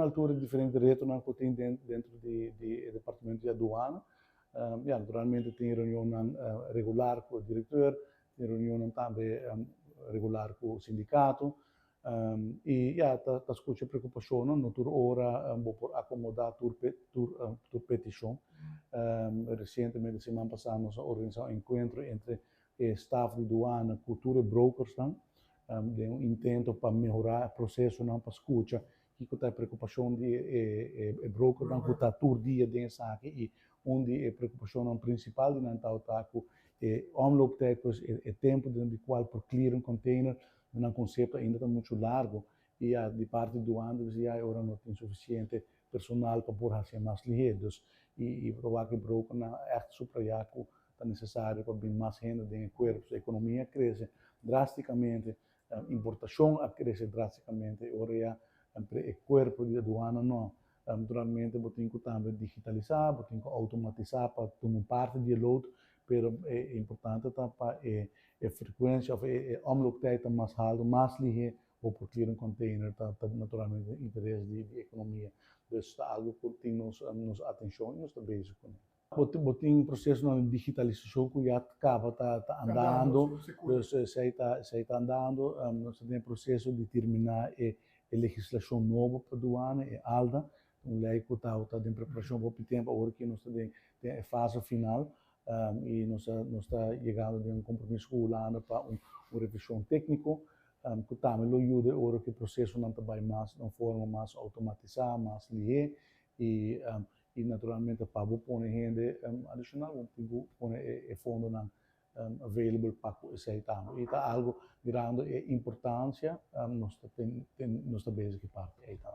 na altura di diferente retonan ku tin dentro di e departamento di aduana. Ya, naturalmente tin reunionnan regular ku e direktor, tin reunionnan tambe regular ku sindikato. I ya, ta skucha preokupashonnan, no tur ora bo por akomodá tur petishon. Resientemente, siman pasá, nos a organisá un enkuentro entre e staf di duana ku tur e brokersnan, den un intento pa mehorá e prosesonan, pa skucha kiko ta e preokupashon di e brokernan ku ta tur dia den esaki, i un di e preokupashonnan prinsipal di nan ta ku e omlooptijd, pues e tempu den kual por clear un container, nan konsepto ainda ta muchu largu, i ya, di parti di duana ta bisa ya, e ora no tin sufisiente personal pa por hasi mas lihé. Dus i proba ku e brokernan ègt subrayá ku ta nesesario pa bin mas hende den e kuerpo. Ekonomia a krese drástikamente, importashon a krese drástikamente, ora ya e kuerpo di aduana no. Naturalmente bo tin ku tambe digitalisá, bo tin ku outomatisá pa tuma un parti di e load, pero e importante ta pa e frekuensia òf e omlooptijd ta mas haltu, mas lihé bo por clear un container, ta naturalmente interes di ekonomia. Dus ta algu ku tin nos atenshon i nos ta bezig kuné. Bo tin prosesonan di digitalisashon ku ya kaba ta andando, dus esei ta andando. Nos ta den proseso di terminá e legislashon nobo pa duana, e ALDA, un lei ku ta den preparashon pa hopi tempu, awor ku nos ta den e fase final i nos ta yegando den un kompromiso ku Hulanda pa un revishon tékniko ku tambe lo yuda ora ku e prosesonan ta bai mas di un forma mas outomatisá, mas lihé, i naturalmente pa bo pone hende adishonal, bo tin ku pone e fondonan available pa esei tambe. I ta algu mirando e importansia, nos ta bezig ku e parti ei tambe.